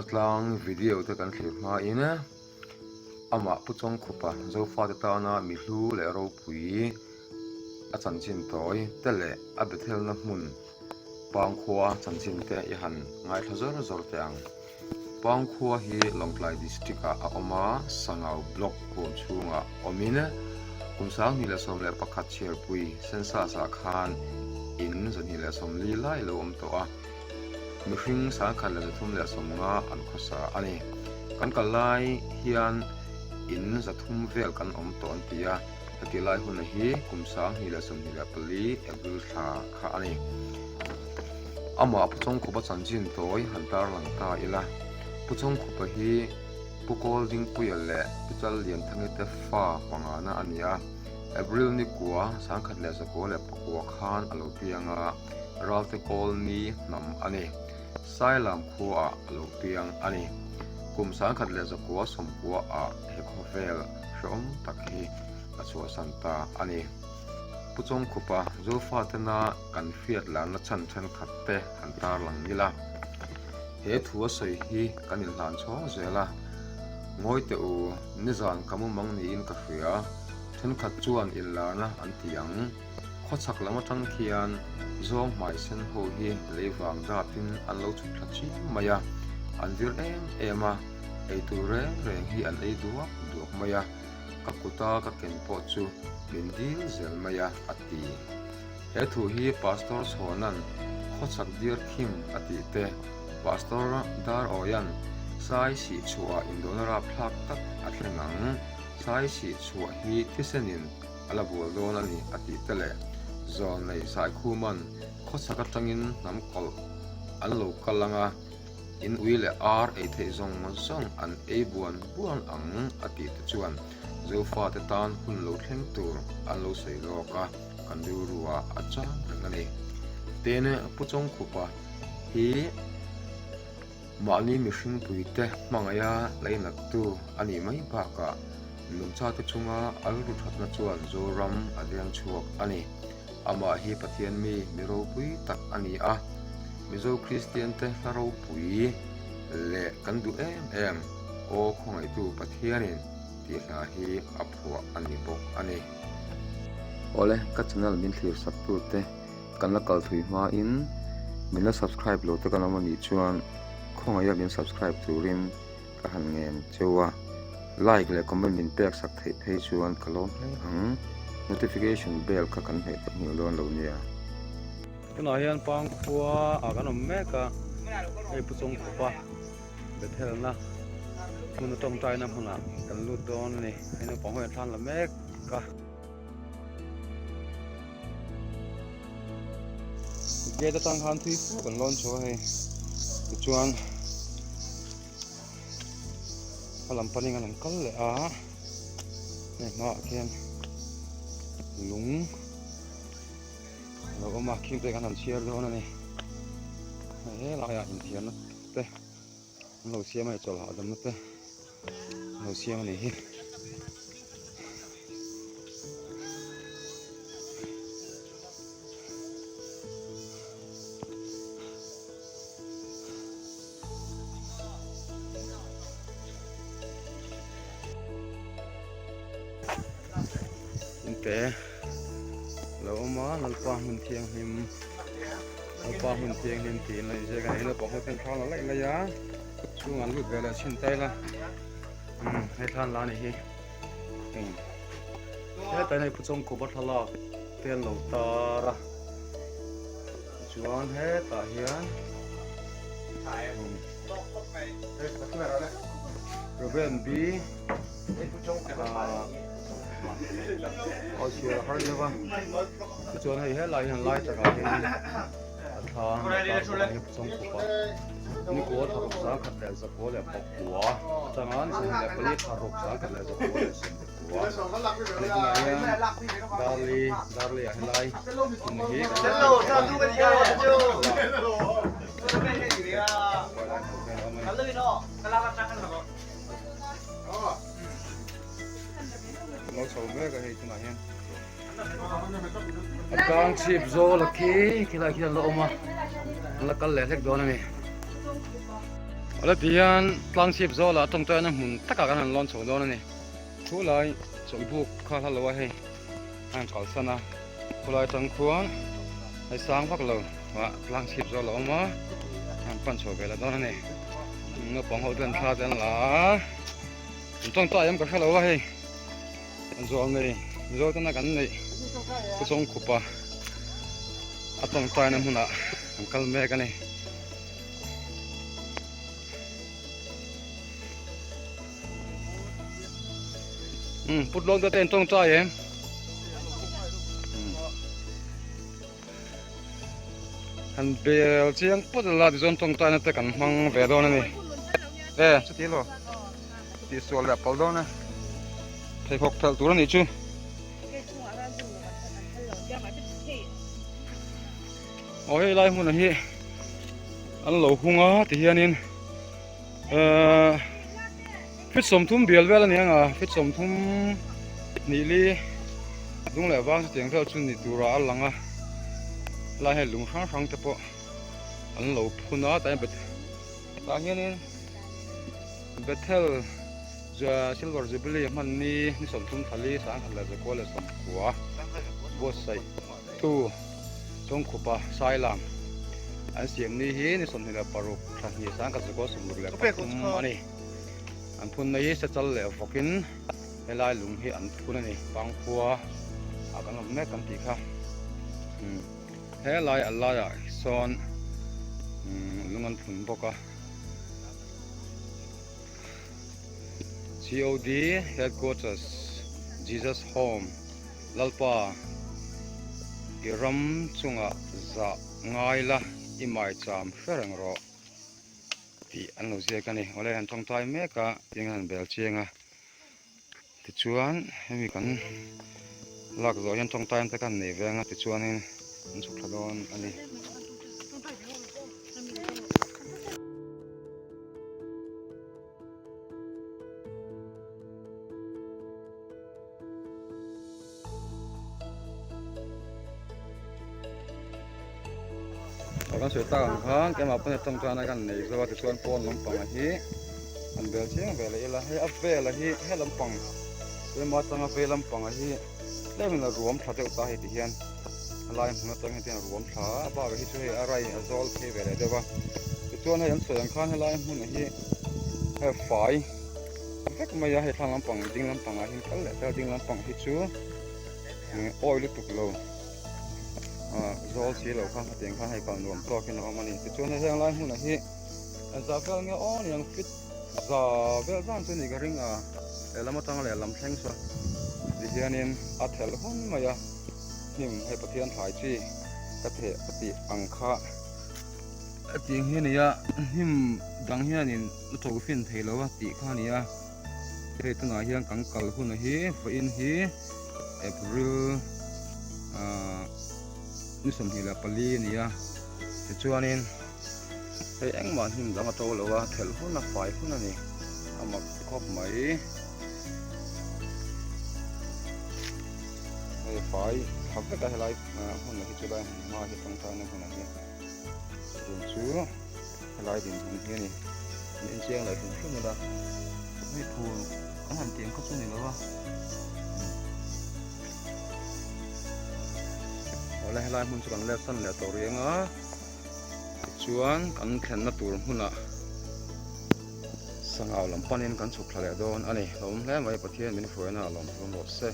Kalna tlang video te kan thlir hmain amah Pu Chawngkhupa Zofate tana mi hlu leh ropui a chanchin tawi te leh a Bethelna hmun Pangkhua chanchin te i han ngaithla zawr zawr teh ang. Pangkhua hi Lawngtlai District ah a awm a, Sangau Block huam chhungah awmin kum 2011 chhiarpui census ah khan in 240 lai lo awm tawh a, mihring 1,350 an khawsa a ni. Kan kal lai hian in 300 vel kan awm tawh an ti a, heti lai huna hi kum 2024 April thla kha a ni. Amah Pu Chawngkhupa chanchin tawi han tarlang ta ila, Pu Chawngkhupa hi Pu Kawldingpuia leh Pu Challianthangi te fa pangana a ni a, April ni kua 1919 khan a lo piang a, Ralte Kawlni hnam a ni. Sailam khuaah a lo piang a ni. Kum 1990 ah he khawvel hrehawm tak hi a chhuahsan ta a ni. Pu Chawngkhupa Zofatena kan hriat larna chhan thenkhat te han tarlang ila. He thu a sawi hi kan inhlan chhawng zel a, Ngawi teh u, nizan ka mumang niin ka hria, thenkhat chuan inlarna an ti ang. Khawchhak lam atang khian zawng hmai sen ho hi lei vang dapin an lo chhuk thla chiam mai a, an vir em em a, eitur reng reng hi an ei duak duak mai a. Ka kuta ka ken pawh chu min dil zel mai a, a ti. He thu hi Pastor Chhawna'n khawchhak diar khim a tih te, Pastor Darawia'n Sai sih chhuah indawhna rapthlak tak a thleng ang, Sai sih chhuah hi thisenin a la bual dawn a ni a tih te leh Zawlnei Saikhuma'n khawchhak atangin hnam kawlh an lo kal ang a, In ui leh ar ei theih zawng zawng an ei buan buan ang a tih te chuan Zofate tan hun lo thleng tur an lo sawi lawk a, kan rilru ah a chang reng a ni. Tin, Pu Chawngkhupa hi mahni mihringpui te hmangaih a lainattu a nih mai bakah nungchate chunga a rilru thatna chuan Zoram a deng chhuak a ni. Amah hi Pathian mi mi ropui tak a ni a, Mizo Kristian te hla ropui leh kan duh em em Aw Khawngaihtu Pathianin tih hla hi a phuah a ni bawk a ni. Awle, ka channel min thlir sak tu te kan la kal thui hmain min la subscribe lo te kan awm a nih chuan khawngaih a min subscribe turin Ka han ngen cheu a, like leh comment min pek sak theih phei chuan ka lawm hle ang. Notification bell kha kan hmeh tak hnial dawn lo nia. Tunah hian Pangkhua ah kan awm mek a, hei Pu Chawngkhupa Bethelna hmun a tawngtaina hmunah kan lut dawn a ni. Hei naupang ho hian thlan la mek a. Gate atang khan thui fu kan lawn chho a hei tichuan a lam panin an kal leh a hei hmaah khian lung a lo awm a khing te khan an chhiar dawn a ni he laiah inthiarna te an lo siam a ni chawlh hahdamna te. Lo siam a nih hi. Inte lo awm a Lalpa hmun thianghlim Lalpa hmun thianghlim tiin a inziak a ni naupang ho ten thla la laih laih a. Chhung an lut ve leh chhin ta ila umm hei thlan la ni hi eng hetlai hei pu chawngkhupa thlalak te an lo tar a tichuan hetah hian Ruben B aw chhiar a har deuh a tichuan hei helai hian lai takah hian a thla an lo tar bawk a ni pu chawngkhupa. Nikua tharuk zangkhat leh zakua leh pakua atanga ni 24 tharuk zangkhat leh zakua leh sawmpakua ani tunah hian Darli Darli ah helai hmun hi Lo chho mek a hei tunah hian a tlang chhip zawl a khi khilai khian la awm a an la kal leh hlek dawn a ni. Awle ti hian tlang chhip zawlah tawngtaina hmun takah kan han lawn chho dawn a ni. Thu lai chawlhbuk kha hla lo a hei a han kalsan a, khawlai atang khuan hei sang vak lo ah tlang chhip zawk a awm a, a han pan chho ve leh dawn a ni. Naupang ho ten thla te an la a, an tawngtai em ka hre lo a hei an zual nei mizo tena kan neih pu Chawngkhupa a tawngtaina hmunah an kal mek a ni. Put lawng te an tawngtai em? Han bel chiang pawt la tichuan tawngtaina te kan hmang ve dawn a ni. E chuti lo tihsual leh pal dawn e. Pheikhawk phelh tur a nih chu. Aw hei lai hmunah hi an lo hung a tihianin ehh feet 30 bial vel a ni ang a feet 30 hnih li dung leh vang chutiang vel chu ni turah a lang a helai hian lung hrang hrang te pawh an lo phun a tah tah hianin Bethel Silver Jubilee hman ni ni 30 thali 1000 leh zakua leh 90 buatsaih tu. Chawngkhupa Sailam an siam ni hi ni 26 thla hnih 1963 a ni. An phunna hi sechal leh vawkin helai lung hi an phun a ni. Pangkhua ah kan awm mek kan tih kha. Helai a laiah sawn lung an phun bawk a. COD Headquarters Jesus Home Lalpa i ram chungah zah ngai la i maicham hre reng rawh tih an lo ziak a ni. Awle han tawngtai mek a eng han bel chiang a tichuan hemi kan lak zawh hian tawngtai te kan nei ve ang a tichuanin an chhuk thla dawn a ni. Kan sawi tak ang khan keimah pawn tawngtaina kan nei zo a tichuan pawn lampang hi an bel chiang ve leh ila hei a vela hi he lampang tlema atanga vei lampang hi tlemin a ruam tha deuh ta hei ti hian a lai hmun atang hian a ruam tha a bakah hi chu hei a rai a zawl phei ve leh deuh a tichuan hei an sawi ang khan helai hmun hi hei fai vek mai a hei thlang lampang ding lampang ah hian kal leh ta ding lampang hi chu awi lutuk lo ah zawl si lo kha hetiang khan hei kal nuam tawk in a awm a ni tichuan hei heng lai hmunah hi za vel nge aw niang fit za vel zan chu ni ka ring a lehlam atanga lehlam thleng sawn tihianin a thelh hun mai a hnim hei Pathian thlai chi ka theh ka tih ang kha a tih ang hi a ni a hnim dang hianin a tho fin thei lo a tih kha a ni a hei tunah hian kan kal hun hi vawiin hi April ah ni 24 a ni a tichuanin hei engmah hnim dang a to lo a thelh hun a fai hun a ni a mak khawp mai. Hei fai tha vek a helai hmun ah hi chu lai hmun hma hi tawngtaina hmun ah hian tun chu helai dinhmun hi a ni an inchiang leh hrim hrim ila hei phul an han tih ang kha chu a ni lo a awle helai hmun chu kan let san leh tawh riang a tichuan kan thlenna tur hmunah Sangau lam panin kan chhuk thla leh dawn a ni. Hlawm hle mai Pathian min hruaina a lawm hlawm rawh se.